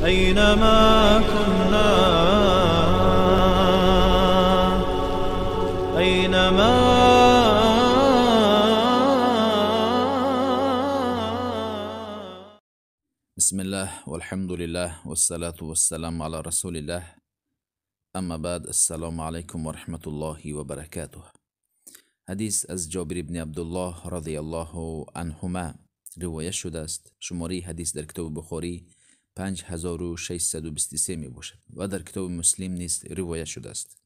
أينما كنا، أينما بسم الله والحمد لله والصلاة والسلام على رسول الله، اما بعد، السلام علیکم و رحمت الله و برکاته. حدیث از جابر ابن عبدالله رضی الله عنهما روایت شده است. شماره حدیث در کتاب بخاری 5623 می باشد و در کتاب مسلم نیز روایت شده است.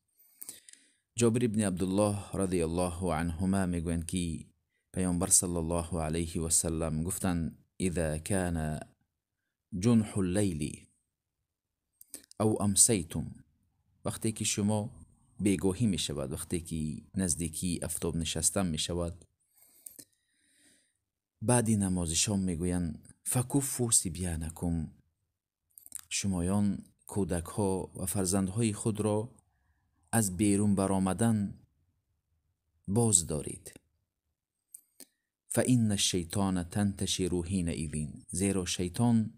جابر ابن عبدالله رضی الله عنهما میگویند که پیامبر صلی الله علیه و سلم گفتند: اذا کان جنح اللیل او امسیتم، وقتی که شما بیگاهی می شود، وقتی که نزدیکی افتاب نشستن می شود، بعد نماز شام میگویند: فکفوا صبیانکم، شمایان کودک ها و فرزندهای خود را از بیرون برآمدن باز دارید. فإن الشیطان تنتشر حینئذ، زیرا شیطان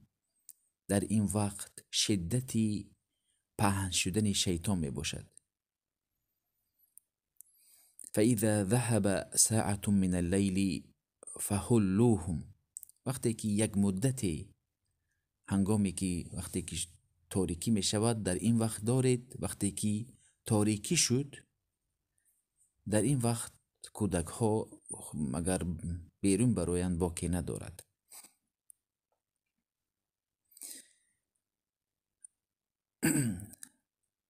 در این وقت شدتی پهن شدن شیطان می باشد. فإذا ذهب ساعة من اللیل فهلوهم، وقتی که یک مدتی، هنگامی که وقتی که تاریکی می شود، در این وقت دارید، وقتی که تاریکی شد در این وقت کودک ها مگر بیرون برایند باکی ندارد.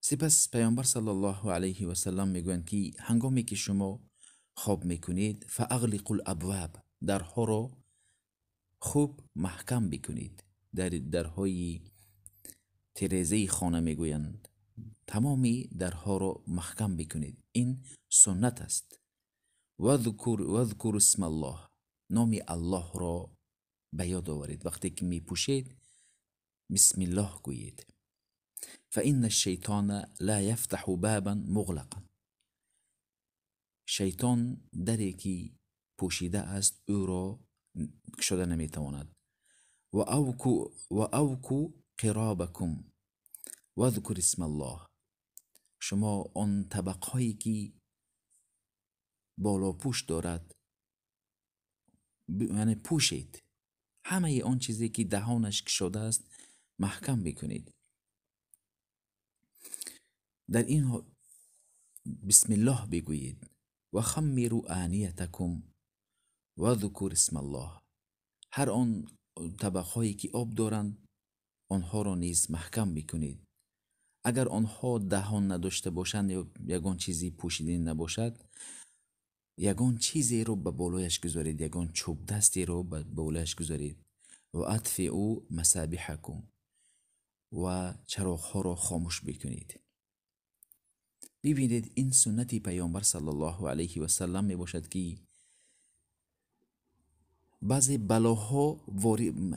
سپس پیامبر صلی الله علیه و سلم میگویند که هنگامی که شما خواب میکنید، فاغلقوا الابواب، درها را خوب محکم بکنید. در درهای ترزه خانه میگویند تمامی درها را محکم بکنید، این سنت است. وذکر اسم الله، نام الله را به یاد آورید. وقتی که میپوشید بسم الله گویید. فإن الشیطان لا یفتح بابا مغلقا، شیطان دری که پوشیده است او را گشوده نمیتواند. و اوکو قرابکم وذکر اسم الله، شما آن طبق هایی که بالا پوش دارد یعنی پوشید، همه آن چیزی که دهانش گشاده است محکم بکنید. در این بسم الله بگویید. و خمروا آنیتکم وذکر اسم الله، هر آن طبق هایی که آب دارند آنها را نیز محکم بکنید. اگر آنها دهان نداشته باشند یا یگان چیزی پوشیده نباشد، یگان چیزی رو به بالایش گذارید، یگان چوب دستی رو به بالایش گذارید. و اطفئوا مصابیحکم، و چراغ ها را خاموش بکنید. ببینید این سنت پیامبر صلی الله علیه و سلم می باشد که بعضی بلاها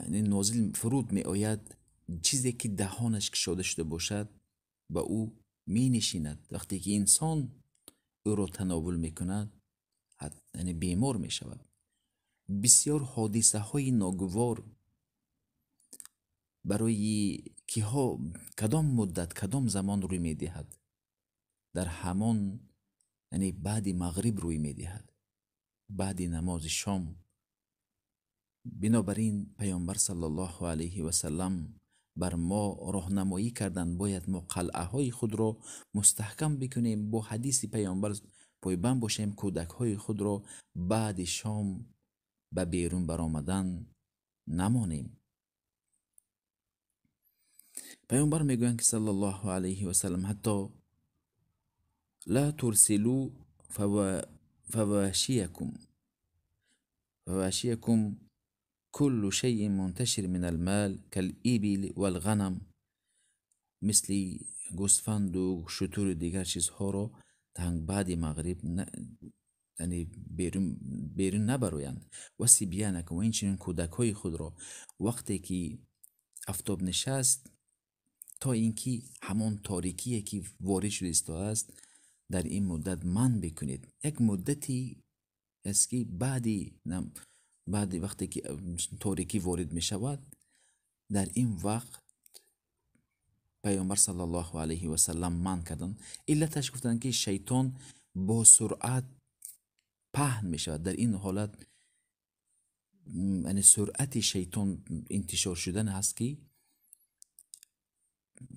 نازل فرود می آید، چیزی که دهانش گشاده شده باشد به او می نشیند. وقتی که انسان او را تناول می کند یعنی بیمار می شود. بسیار حادثه های ناگوار برای کیها کدام مدت کدام زمان روی می دهد، در همان یعنی بعد مغرب روی می دهد، بعد نماز شام. بنابراین پیامبر صلی الله علیه و سلم بر ما راهنمایی کردند، باید ما قلعه های خود را مستحکم بکنیم، با حدیث پیامبر پایبند باشیم، کودک های خود را بعد شام به بیرون برآمدن نمانیم. پیامبر میگویند که صلی الله علیه و سلم حتی لا ترسلوا فواشیکم، فواشیکم كل شيء منتشر من المال كالإبل والغنم، مثل گوسفند و شتر و دیگر چیزها را تا بعد مغرب یعنی بیرون نبرویند. و صبیانکم، و اینچنین کودک های خود را وقتی که افتاب نشست تا اینکه همان تاریکی که وارد شده است در این مدت من بکنید. یک مدتی است که بعد وقتی که تاریکی وارد می شود، در این وقت Паёмбар саллаллоҳу алайҳи васаллам манъ карданд? Иллаташ гуфтанд, ки шайтон бо суръат паҳн мешавад. Дар ин ҳолат, яъне суръати шайтон интишор шудан ҳаст, ки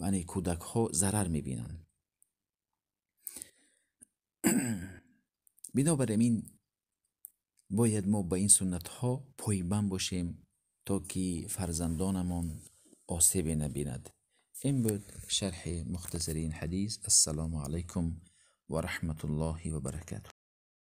яъне кӯдакҳо зарар мебинанд. Бинобар ин бояд мо ба ин суннатҳо пойбанд бошем, то ки фарзандонамон осебе набинад. Ин буд шарҳи мухтасари ин ҳадис. Ассалому алайкум ва раҳматуллоҳи ва баракатуҳ.